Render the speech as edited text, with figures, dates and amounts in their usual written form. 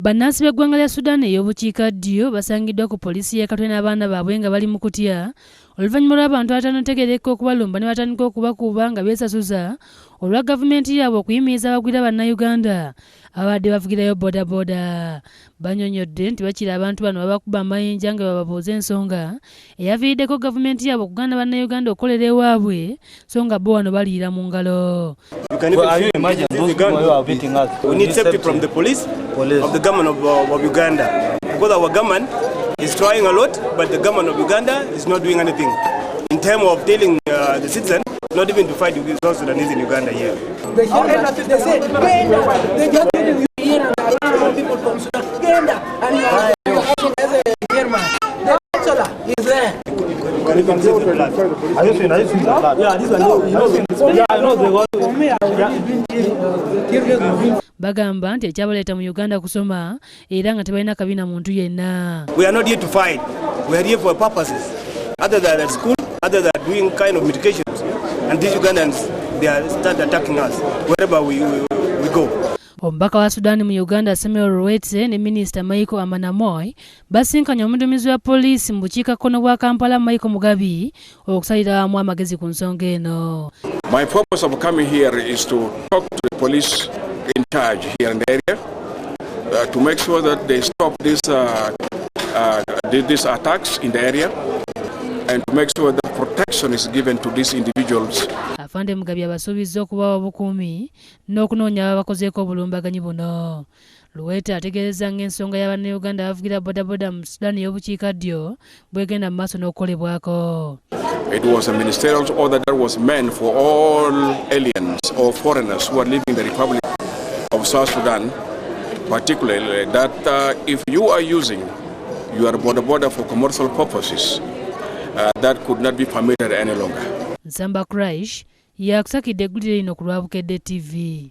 Bannansi b'eggwanga lya Sudan ey'obukiikaddyo basangiddwa ku poliisi y'e Katwe n'abaana baabwe nga bali mu kutya oluvannyuma lw'abantu abatanategeerekeka okubalumba ne batandika okubakuba nga beesasuza olwa gavumenti yaabwe okuyimiriza abagwira Bannayuganda ababadde bavugirayo bodaboda. Bannyonnyodde nti bakira abantu bano babakuba amayinja nga bababuuza ensonga eyaviiriddeko gavumenti yaabwe okugaana Bannayuganda okukolera ewaabwe so nga bo wano baliira mu ngalo. You can even Well, are shoot you imagine them those with a gun. people who are beating us? We need safety from the police, Police. of the government of Uganda. Because our government is trying a lot, but the government of Uganda is not doing anything. In terms of telling the citizen, not even to fight with South Sudanese in Uganda here. They shout at us, they say, "Genda!" They just hitting you here and arrest people from Sudan. Genda! And you are acting as a chairman. The chancellor is there. You can even see the blood. Are you seeing? Are you seeing the blood? Yeah, this one, you know, Yeah, I know they got. For me, I already been tear gas has been Bagamba nti ekyabaleeta mu Uganda kusoma era nga tebalina kabi na muntu yenna. We are not here to fight. We are here for purposes. Other than at school, other than doing kind of mitigations. And these Ugandans, they are start attacking us wherever we go. Omubaka wa Sudan mu Uganda, Samuel Ruwete, ne Minisita Michael Amanamoy basinkanye omuduumizi wa poliisi mu bukiikakkono bwa Kampala, Michael Mugabi, okusalira awamu amagezi ku nsonga eno. My purpose of coming here is to talk to the police in charge here in the area to make sure that they stop these attacks in the area and to make sure that protection is given to these individuals. Afande Mugabi abasuubizza okubawa obukuumi n'okunoonya ababakozeeko obulumbaganyi buno. Luwete ategeezezza ng'ensonga y'Abannayuganda abavugira bodaboda mu Sudan ey'obukiikaddyo bwegenda mu maaso n'okukolebwako. It was a ministerial order that was meant for all aliens or foreigners who are living in the Republic of South Sudan, particularly that if you are using your boda boda for commercial purposes, that could not be permitted any longer. Nsamba Crash yakusakidde eggulire lino ku lwa Bukedde TV.